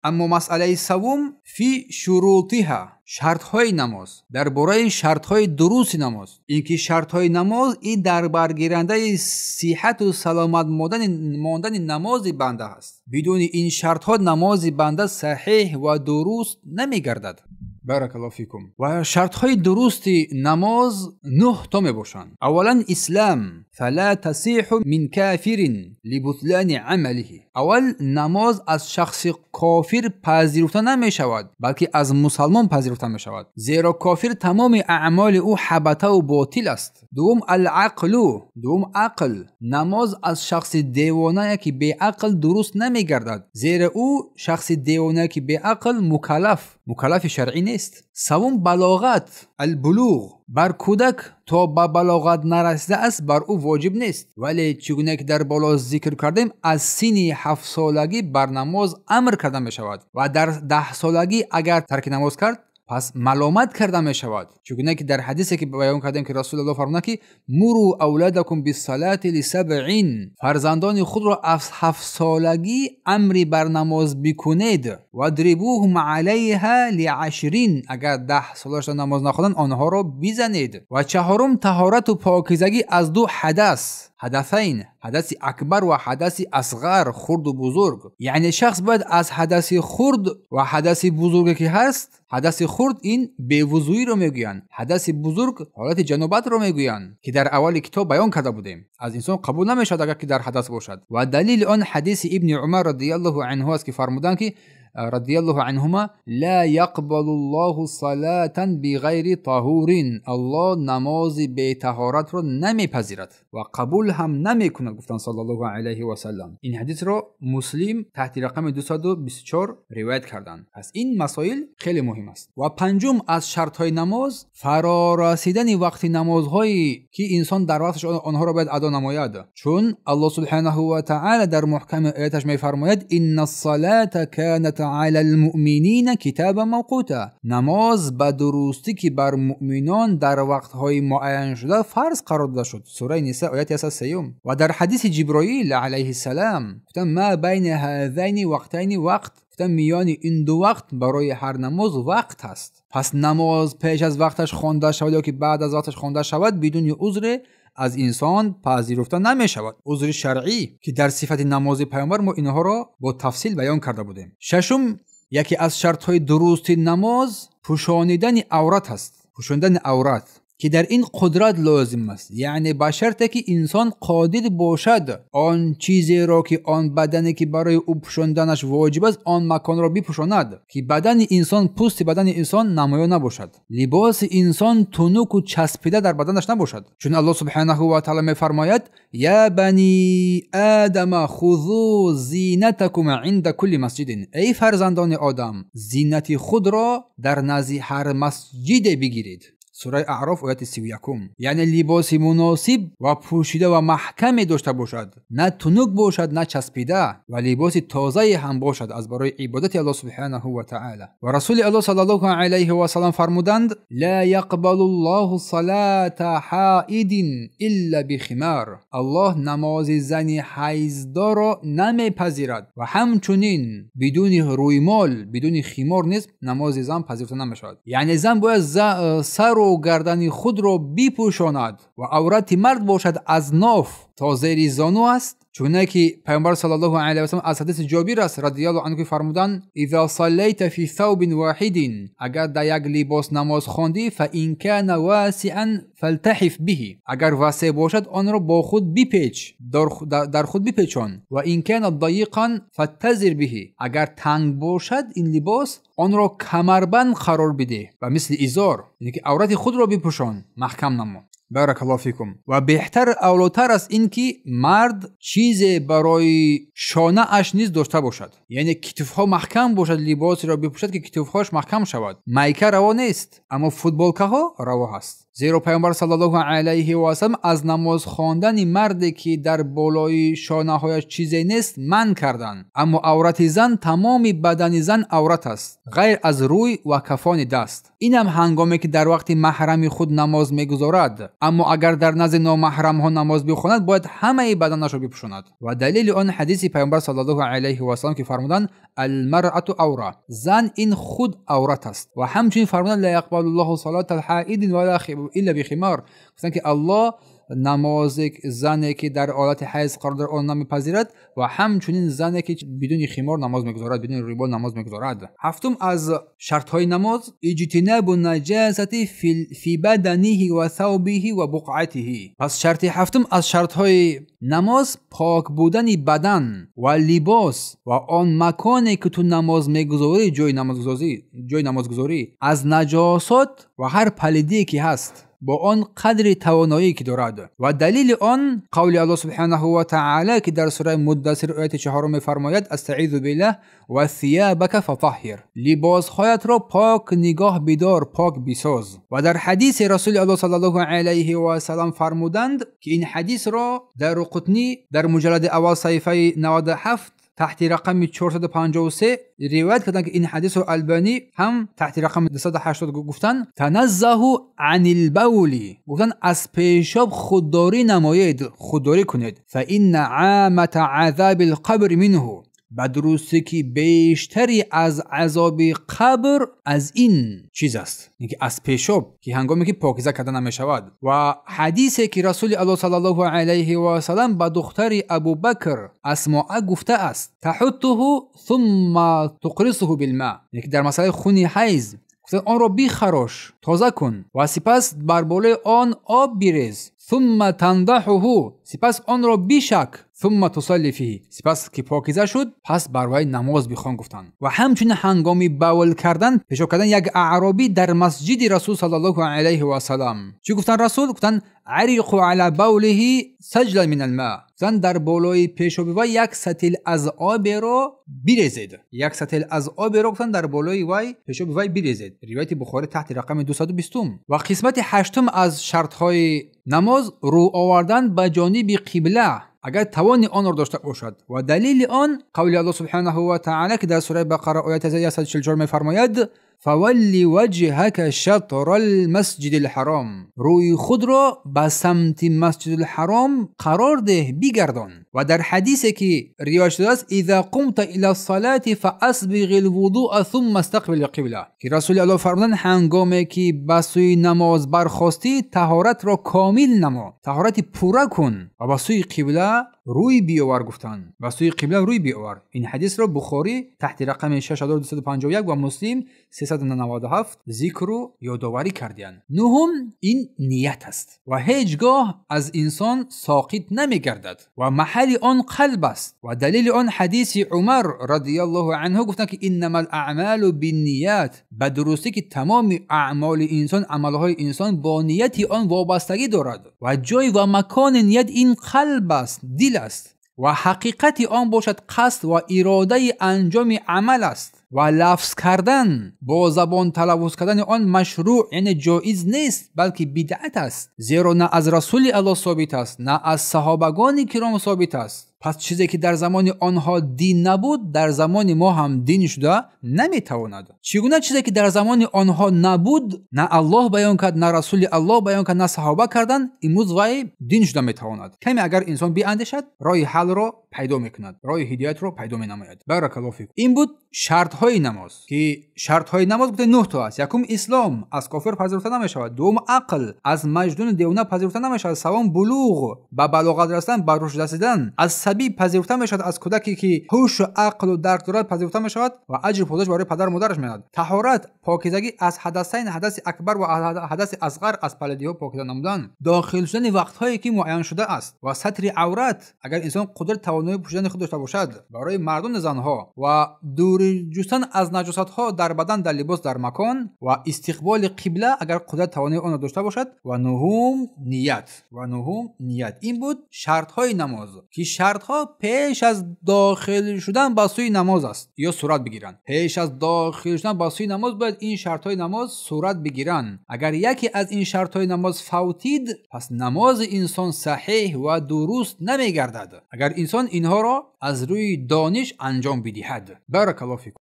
Аммо масъалаи севум фи шурутиҳа, шартҳои намоз, дар бораи шартҳои дурусти намоз. Инки шартҳои намоз ин дар баргирандаи сиҳату саломат мондани намози банда аст. Бидуни ин шартҳо намози банда саҳеҳ ва дуруст намегардад. Баракаллоҳу фикум. Ва шартҳои дурусти намоз 9 то мебошанд. Аввалан ислам, фала тасиҳу мин кафирин либутлани амалиҳи. Аввал намоз аз шахси кофир пазируфта намешавад, балки аз мусалмон пазируфта мешавад, зеро кофир тамоми аъмоли ӯ ҳабатаву ботил аст. Дуввум алақлу, дуввум ақл. Намоз аз шахси девонае ки беақл дуруст намегардад, зеро ӯ шахси девонае ки беақл мукаллафи шаръӣ нест. Севум балоғат, албулуғ. Бар кӯдак то ба балоғат нарасида аст бар ӯ воҷиб нест, вале чигуна ки дар боло зикр кардем, аз синни 7 солагӣ бар намоз амр карда мешавад ва дар 10 солагӣ агар тарки намоз кард, пас маломат карда мешавад. Чигуна ки дар ҳадисе ки баён кардем ки Расулуллоҳ фармуданд ки муру авладакум биссалати лисабъин, фарзандони худро аз 7 солагӣ амри бар намоз бикунед, вадрибуҳум алайҳа лиашрин, агар 10 сола шуда намоз нахонанд онҳоро бизанед. Ва чаҳорум таҳорату покизагӣ аз 2 ҳадас, ҳадасайн, ҳадаси акбар ва ҳадаси асғар, хурду бузург. Яъне шахс бояд аз ҳадаси хурд ва ҳадаси бузурге ки ҳаст, ҳадаси хурд ин бевузӯиро мегӯянд, ҳадаси бузург ҳолати ҷанобатро мегӯянд ки дар аввали китоб баён карда будем. Аз инсон қабул намешавад агар ки дар ҳадас бошад. Ва далили он ҳадиси ибни Умар радиаллоҳу анҳу аст ки фармуданд ки радиаллоҳу анҳума ла яқбалу ллоҳу салатан биғайри таҳурин, Аллоҳ намози бетаҳоратро намепазирад ва қабул ҳам намекунад, гуфтанд саллаллоҳу алайҳи васаллам. Ин ҳадисро Муслим таҳти рақами 224 ривоят карданд. Пас ин масоил хеле муҳим аст. Ва панҷум аз шартҳои намоз фарорасидани вақти намозҳое ки инсон дар вақташ онҳоро бояд адо намояд, чун Аллоҳ субҳанаҳу ва таъала дар муҳками ояташ мефармояд инна ссалата канат ала алмуъминина китабан мавқута, намоз ба дурустӣ ки бар муъминон дар вақтҳои муайяншуда фарз қарор дода шуд. Сураи Ниса ояти 103. Ва дар ҳадиси Ҷиброил алайҳиссалам гуфтанд ма байна ҳазайни вақтайни вақт, гуфтанд миёни ин ду вақт барои ҳар намоз вақт ҳаст. Пас намоз пеш аз вақташ хонда шавад ё ки баъд аз вақташ хонда шавад бидуни узре аз инсон пазируфта намешавад. Узри шаръӣ ки дар сифати намози паёмбар мо инҳоро бо тафсил баён карда будем. Шашум, яке аз шартҳои дурусти намоз пӯшонидани аврат аст. Пӯшонидани аврат ки дар ин қудрат лозим аст, яъне ба шарте ки инсон қодир бошад он чизеро ки он бадане ки барои ӯ пӯшонданаш воҷиб аст он маконро бипӯшонад, ки бадани инсон, пӯсти бадани инсон намоён набошад, либоси инсон тунуку часпида дар баданаш набошад. Чун Аллоҳ субҳанаҳу ва таъала мефармояд я бани адама хузу зинатакум инда кулли масҷидин, эй фарзандони одам, зинати худро дар назди ҳар масҷиде бигиред. Сураи Аъроф ояти 31. Яъне либоси муносиб ва пӯшида ва маҳкаме дошта бошад, на тунук бошад, на часпида, ва либоси тозае ҳам бошад аз барои ибодати Аллоҳ субҳанаҳу ва таъала. Ва Расули Аллоҳ саллаллоҳу алайҳи васаллам фармуданд ла яқбалу ллоҳу салата ҳаидин илла бихимар, Аллоҳ намози зани ҳайздорро намепазирад ва ҳамчунин бидуни рӯймол, бидуни химор низ намози зан пазируфта намешавад. Яъне зан бояд сару гардани худро бипӯшонад ва аврати мард бошад аз ноф то зери зону аст. Чуне ки паёмбар саллаллоҳу алайҳи васаллам аз ҳадиси Ҷобир аст радиаллоҳу анҳу фармуданд иза саллайта фи савбин воҳидин, агар дар як либос намоз хондӣ фа ин кана васиан фалтаҳиф биҳи, агар васеъ бошад онро бо худ бипеч, дар худ бипечон, ва ин кана дайиқан фаттазир биҳи, агар танг бошад ин либос онро камарбанд қарор бидеҳ ба мисли изор, яъне ки аврати худро бипӯшон, маҳкам намо. Баракаллоҳу фикум. Ва беҳтар авлотар аст ин ки мард чизе барои шонааш низ дошта бошад, яъне китфҳо маҳкам бошад, либосеро бипӯшад ки китфҳояш маҳкам шавад. Майка раво нест, аммо футболкаҳо раво ҳаст. Зеро паёмбар саллаллоҳу алайҳи васаллам аз намоз хондани марде ки дар болои шонаҳояш чизе нест манъ карданд. Аммо аврати зан, тамоми бадани зан аврат аст, ғайр аз рӯй ва кафони даст. Инам ҳангоме ки дар вақти маҳрами худ намоз мегузорад. Аммо агар дар назди номаҳрамҳо намоз бихонад, бояд ҳамаи баданашро бипӯшонад. Ва далели он ҳадиси Пайғамбар саллаллоҳу алайҳи васаллам, ки фармуданд: алмаръату авра, зан ин худ аврат аст. Ва ҳамчунин фармуданд: ла яқбалуллоҳу салатал ҳаидин вала илла бихимар. Гуфтанд, ки Аллоҳ намози зане ки дар ҳолати ҳайз қарор дорад, он намепазирад, ва ҳамчунин зане ки бидуни химор намоз мегузорад, бидуни рибо намоз мегузорад. Ҳафтум аз шартҳои намоз иҷтинабу наҷасати фи баданиҳи ва савбиҳи ва буқъатиҳи. Пас шарти ҳафтум аз шартҳои намоз пок будани бадан ва либос ва он маконе ки ту намоз мегузорӣ, ҷои намозгузорӣ аз наҷосот ва ҳар палидие ки ҳаст бо он қадри тавоноӣ ки дорад. Ва далели он қавли Аллоҳ субҳанаҳу ва таъала, ки дар сураи Муддассир ояти 4 мефармояд: астаизу биллаҳ ва сиябака фатаҳҳир, либосҳоятро пок нигоҳ бидор, пок бисоз. Ва дар ҳадиси Расули Аллоҳ саллаллоҳу алайҳи васаллам фармуданд, ки ин ҳадисро дар Қутнӣ дар муҷаллади аввал саҳифаи 97 таҳти рақами 453 ривоят карданд, ки ин ҳадисро Албанӣ ҳам таҳти рақами 280 гуфтанд: таназзаҳу анил бавли, гуфтанд аз пешоб худдорӣ намоед, худдорӣ кунед. Фаинна амата азабил қабри минҳу, ба дурустӣ ки бештари аз азоби қабр аз ин чиз аст, яъне ки аз пешоб, ки ҳангоме ки покиза карда намешавад. Ва ҳадисе ки Расули Аллоҳ саллаллоҳу алайҳи васаллам ба духтари Абубакр Асмоа гуфтааст: таҳуттуҳу сумма туқрисуҳу билма, яъне ки дар масъалаи хуни ҳайз гуфтанд онро бихарош, тоза кун ва сипас бар болои он об бирез, сумма тандаҳуҳу, сипас онро бишак, сумма тусалли фиҳи, сипас ки покиза шуд, пас бар вай намоз бихон, гуфтанд. Ва ҳамчунин ҳангоми бавл кардан, пешоб кардан як аъробӣ дар масҷиди Расул саллаллоҳу алайҳи васаллам чӣ гуфтанд Расул? Гуфтанд: ариқу ала бавлиҳи саҷлан мин алма, гуфтанд дар болои пешоби вай як сатил аз оберо бирезед, як сатил аз оберо гуфтанд дар болои вай пешоби вай бирезед. Ривояти Бухорӣ таҳти рақами 220. Ва қисмати ҳаштум аз шартҳои намоз рӯ овардан ба ҷониби қибла, агар тавони онро дошта бошад. Ва далели он қавли Аллоҳ субҳанаҳу ва таъала, ки дар сураи Бақара ояти 144 мефармояд: фавалли ваҷҳака шатрал масҷидил ҳаром, рӯи худро ба самти масҷидил ҳаром қарор деҳ, бигардон. Ва дар ҳадисе ки ривоят шудааст: иза қумта ила салати фаасбиғил вудуа сумма истақбил қибла, ки Расули Аллоҳ фармуданд: ҳангоме ки ба сӯи намоз бархостӣ, таҳоратро комил намо, таҳорати пурра кун ва ба сӯи қибла рӯй биёвар, гуфтанд, ба сӯи қибла рӯй биёвар. Ин ҳадисро Бухорӣ таҳти рақами 6251 ва Муслим 397 зикру ёдоварӣ кардиянд. Нуҳум ин ният аст ва ҳеҷ гоҳ аз инсон соқит намегардад ва маҳалли он қалб аст. Ва далели он ҳадиси Умар радияллоҳу анҳу гуфтанд, ки иннамал аъмалу бинният, ба дурустӣ ки тамоми аъмоли инсон, амалҳои инсон бо нияти он вобастагӣ дорад ва ҷой ва макони ният ин қалб аст, дил аст ва ҳақиқати он бошад қасд ва иродаи анҷоми амал аст ва лафз кардан бо забон талаффуз кардани он машрӯъ, яъне ҷоиз нест, балки бидъат аст, зеро на аз Расули Аллоҳ собит аст, на аз саҳобагони киром собит аст. Пас чизе ки дар замони онҳо дин набуд, дар замони мо ҳам дин шуда наметавонад. Чӣ гуна чизе ки дар замони онҳо набуд, на Аллоҳ баён кард, на Расули Аллоҳ баён кард, на саҳоба карданд, имрӯз вай дин шуда метавонад? Каме агар инсон биандешад, роҳи ҳалро пайдо мекунад, роҳи ҳидоятро пайдо менамояд. Баракаллоҳу фикум. Ин буд шартҳои намоз, ки шартҳои намоз гуфта 9 то аст. Якум ислом, аз кофир пазируфта намешавад. Дуюм ақл, аз маҷнуну девона пазируфта намешавад. Севум булуғ, ба балоғат расидан, ба рушд расидан. Аз сабӣ пазируфта мешавад, аз кӯдаке ки ҳушу ақлу дарк дорад пазируфта мешавад ва аҷру подош барои падару модараш меояд. Таҳорат, покизагӣ аз ҳадасайн, ҳадаси акбар ва ҳадаси асғар, аз палидиҳо покиза намудан. Дохил шудани вақтҳое ки муайян шуда аст ва сатри аврат, агар инсон қудрат тавоноии пӯшидани худ дошта бошад барои мардону занҳо, ва дурӣ ҷустан аз наҷосатҳо дар бадан, дар либос, дар макон, ва истиқболи қибла агар қудрат тавоноии онро дошта бошад. Ва нуҳум ният, ва нуҳум ният. Ин буд шартҳои намоз, ки шартҳо пеш аз дохил шудан ба сӯи намоз аст ё сурат бигиранд. Пеш аз дохил шудан ба сӯи намоз бояд ин шартҳои намоз сурат бигиранд. Агар яке аз ин шартҳои намоз фавтид, пас намози инсон саҳеҳ ва дуруст намегардад, агар инсон инҳоро аз рӯи дониш анҷом бидиҳад. Баракаллоҳу фикум.